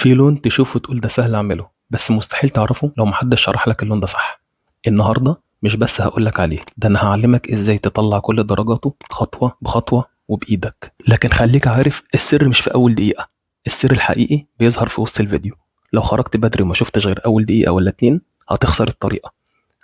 في لون تشوفه تقول ده سهل اعمله، بس مستحيل تعرفه لو محدش شرح لك اللون ده صح. النهارده مش بس هقولك عليه، ده انا هعلمك ازاي تطلع كل درجاته خطوة بخطوة وبايدك. لكن خليك عارف السر مش في اول دقيقة، السر الحقيقي بيظهر في وسط الفيديو. لو خرجت بدري وما شفتش غير اول دقيقة ولا اتنين هتخسر الطريقة.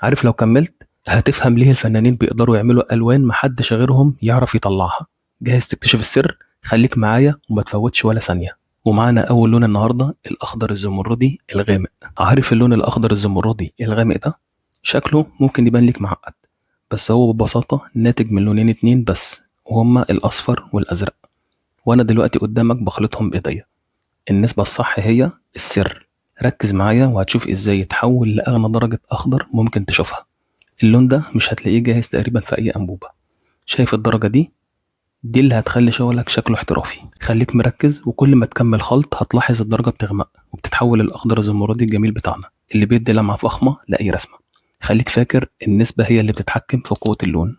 عارف لو كملت هتفهم ليه الفنانين بيقدروا يعملوا الوان محدش غيرهم يعرف يطلعها. جاهز تكتشف السر؟ خليك معايا وما تفوتش ولا ثانية. ومعانا اول لون النهارده الاخضر الزمردي الغامق. عارف اللون الاخضر الزمردي الغامق ده شكله ممكن يبان لك معقد، بس هو ببساطة ناتج من لونين اتنين بس، وهما الاصفر والازرق. وانا دلوقتي قدامك بخلطهم بايديا. النسبة الصح هي السر. ركز معايا وهتشوف ازاي يتحول لاغنى درجه اخضر ممكن تشوفها. اللون ده مش هتلاقيه جاهز تقريبا في اي انبوبة. شايف الدرجة دي؟ دي اللي هتخلي شغلك شكله احترافي. خليك مركز، وكل ما تكمل خلط هتلاحظ الدرجة بتغمق وبتتحول للاخضر الزمردي الجميل بتاعنا اللي بيدي لمعة فخمة لاي رسمه. خليك فاكر النسبة هي اللي بتتحكم في قوة اللون.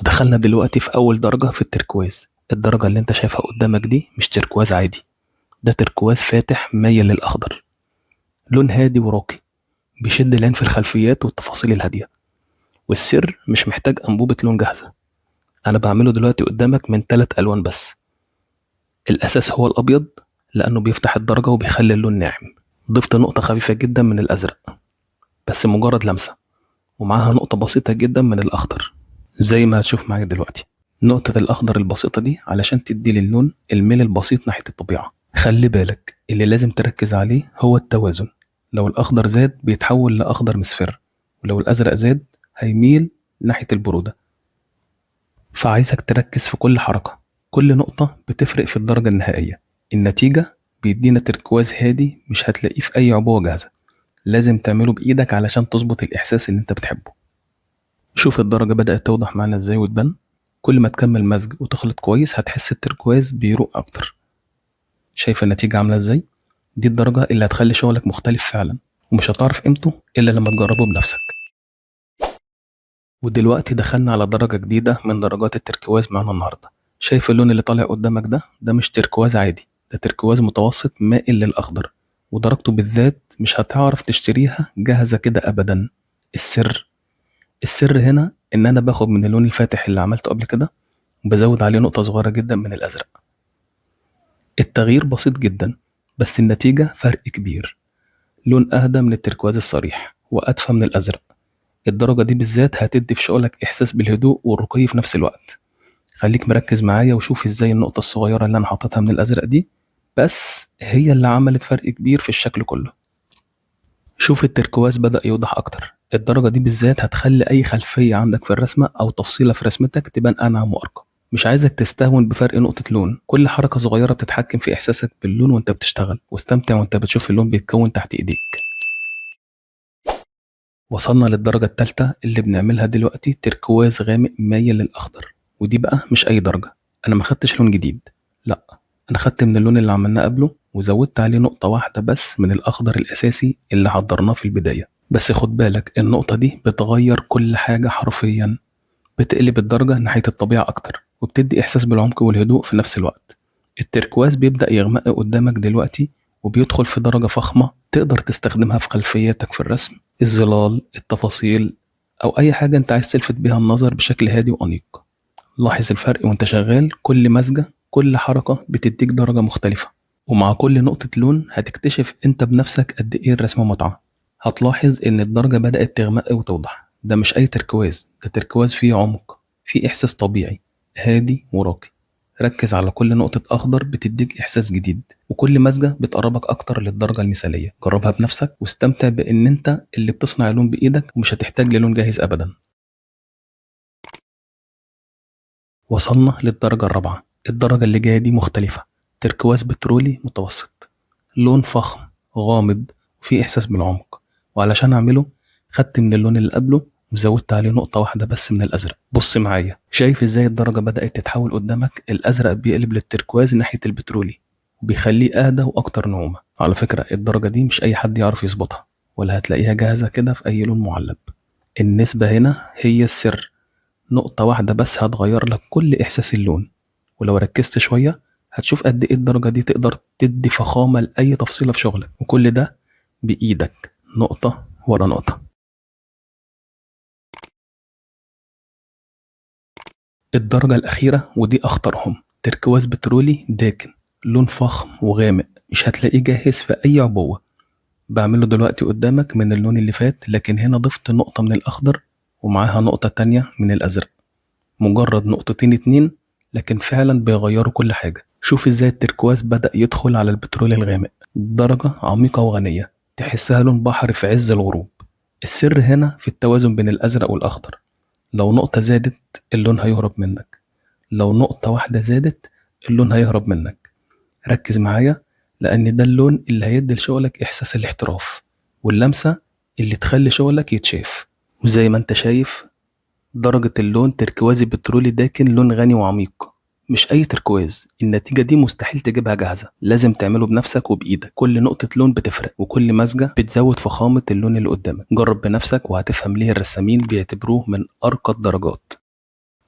دخلنا دلوقتي في اول درجه في التركواز. الدرجة اللي انت شايفها قدامك دي مش تركواز عادي، ده تركواز فاتح مايل للاخضر. لون هادي وراقي بيشد العين في الخلفيات والتفاصيل الهادية. والسر مش محتاج انبوبة لون جاهزة، انا بعمله دلوقتي قدامك من 3 الوان بس. الاساس هو الابيض لانه بيفتح الدرجة وبيخلي اللون ناعم. ضفت نقطة خفيفة جدا من الازرق بس مجرد لمسه، ومعاها نقطة بسيطة جدا من الاخضر زي ما هتشوف معايا دلوقتي. نقطة الاخضر البسيطة دي علشان تدي للون الميل البسيط ناحية الطبيعة. خلي بالك اللي لازم تركز عليه هو التوازن. لو الاخضر زاد بيتحول لاخضر مصفر، ولو الازرق زاد هيميل ناحية البرودة. فعايزك تركز في كل حركة، كل نقطة بتفرق في الدرجة النهائية. النتيجة بيدينا تركواز هادي مش هتلاقيه في أي عبوة جاهزة. لازم تعمله بإيدك علشان تظبط الإحساس اللي أنت بتحبه. شوف الدرجة بدأت توضح معانا إزاي وتبان. كل ما تكمل مزج وتخلط كويس هتحس التركواز بيروق أكتر. شايف النتيجة عاملة إزاي؟ دي الدرجة اللي هتخلي شغلك مختلف فعلا، ومش هتعرف قيمته إلا لما تجربه بنفسك. ودلوقتي دخلنا على درجة جديدة من درجات التركواز معانا النهاردة. شايف اللون اللي طالع قدامك ده؟ ده مش تركواز عادي، ده تركواز متوسط مائل للأخضر، ودرجته بالذات مش هتعرف تشتريها جاهزة كده أبدا. السر هنا إن أنا باخد من اللون الفاتح اللي عملته قبل كده وبزود عليه نقطة صغيرة جدا من الأزرق. التغيير بسيط جدا بس النتيجة فرق كبير. لون أهدى من التركواز الصريح وأدفى من الأزرق. الدرجة دي بالذات هتدي في شغلك إحساس بالهدوء والرقي في نفس الوقت. خليك مركز معايا وشوف إزاي النقطة الصغيرة اللي أنا حاططها من الأزرق دي بس هي اللي عملت فرق كبير في الشكل كله. شوف التركواز بدأ يوضح أكتر. الدرجة دي بالذات هتخلي أي خلفية عندك في الرسمة أو تفصيلة في رسمتك تبان أنعم وأرقى. مش عايزك تستهون بفرق نقطة لون، كل حركة صغيرة بتتحكم في إحساسك باللون وأنت بتشتغل، واستمتع وأنت بتشوف اللون بيتكون تحت إيديك. وصلنا للدرجة الثالثة اللي بنعملها دلوقتي، تركواز غامق مايل للأخضر. ودي بقى مش أي درجة، أنا ما خدتش لون جديد، لأ أنا خدت من اللون اللي عملناه قبله وزودت عليه نقطة واحدة بس من الأخضر الأساسي اللي حضرناه في البداية. بس خد بالك النقطة دي بتغير كل حاجة حرفيا، بتقلب الدرجة ناحية الطبيعة أكتر وبتدي إحساس بالعمق والهدوء في نفس الوقت. التركواز بيبدأ يغمق قدامك دلوقتي وبيدخل في درجة فخمة تقدر تستخدمها في خلفياتك في الرسم، الظلال، التفاصيل، أو أي حاجة أنت عايز تلفت بيها النظر بشكل هادي وأنيق. لاحظ الفرق وأنت شغال، كل مزجة كل حركة بتديك درجة مختلفة، ومع كل نقطة لون هتكتشف أنت بنفسك قد إيه الرسمة متعة. هتلاحظ إن الدرجة بدأت تغمق وتوضح. ده مش أي تركواز، ده تركواز فيه عمق، فيه إحساس طبيعي هادي وراقي. ركز على كل نقطة أخضر بتديك إحساس جديد، وكل مزجة بتقربك أكتر للدرجة المثالية. جربها بنفسك واستمتع بإن أنت اللي بتصنع اللون بإيدك ومش هتحتاج للون جاهز أبدا. وصلنا للدرجة الرابعة. الدرجة اللي جاية دي مختلفة، تركواز بترولي متوسط، لون فخم غامض وفيه إحساس بالعمق. وعلشان أعمله خدت من اللون اللي قبله وزودت عليه نقطة واحدة بس من الأزرق. بص معايا، شايف إزاي الدرجة بدأت تتحول قدامك؟ الأزرق بيقلب للتركواز ناحية البترولي وبيخليه أهدى وأكتر نعومة. على فكرة الدرجة دي مش أي حد يعرف يظبطها، ولا هتلاقيها جاهزة كده في أي لون معلب. النسبة هنا هي السر، نقطة واحدة بس هتغير لك كل إحساس اللون. ولو ركزت شوية هتشوف قد ايه الدرجة دي تقدر تدي فخامة لأي تفصيلة في شغلك، وكل ده بإيدك، نقطة ورا نقطة. الدرجة الأخيرة ودي أخطرهم، تركواز بترولي داكن، لون فخم وغامق، مش هتلاقيه جاهز في أي عبوة. بعمله دلوقتي قدامك من اللون اللي فات، لكن هنا ضفت نقطة من الأخضر ومعاها نقطة تانية من الأزرق، مجرد نقطتين اتنين لكن فعلا بيغيروا كل حاجة. شوف ازاي التركواز بدأ يدخل على البترول الغامق، درجة عميقة وغنية تحسها لون بحر في عز الغروب. السر هنا في التوازن بين الأزرق والأخضر، لو نقطة زادت اللون هيهرب منك، لو نقطة واحدة زادت اللون هيهرب منك. ركز معايا لأن ده اللون اللي هيدي لشغلك إحساس الاحتراف واللمسة اللي تخلي شغلك يتشاف. وزي ما انت شايف درجة اللون تركوازي بترولي داكن، لون غني وعميق، مش أي تركواز. النتيجة دي مستحيل تجيبها جاهزة، لازم تعمله بنفسك وبإيدك. كل نقطة لون بتفرق، وكل مزجة بتزود فخامة اللون اللي قدامك. جرب بنفسك وهتفهم ليه الرسامين بيعتبروه من أرقى الدرجات.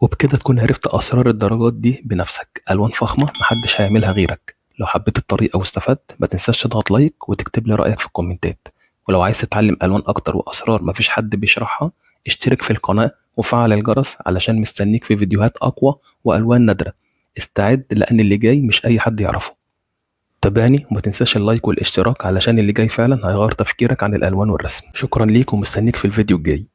وبكده تكون عرفت أسرار الدرجات دي بنفسك. ألوان فخمة محدش هيعملها غيرك. لو حبيت الطريقة واستفدت ما تنساش تضغط like وتكتب لي رأيك في الكومنتات. ولو عايز تتعلم ألوان أكتر وأسرار مفيش حد بيشرحها، اشترك في القناة وفعل الجرس علشان مستنيك في فيديوهات أقوى وألوان نادرة. استعد لأن اللي جاي مش أي حد يعرفه. تابعني وما تنساش ال like والاشتراك علشان اللي جاي فعلا هيغير تفكيرك عن الألوان والرسم. شكرا ليك ومستنيك في الفيديو الجاي.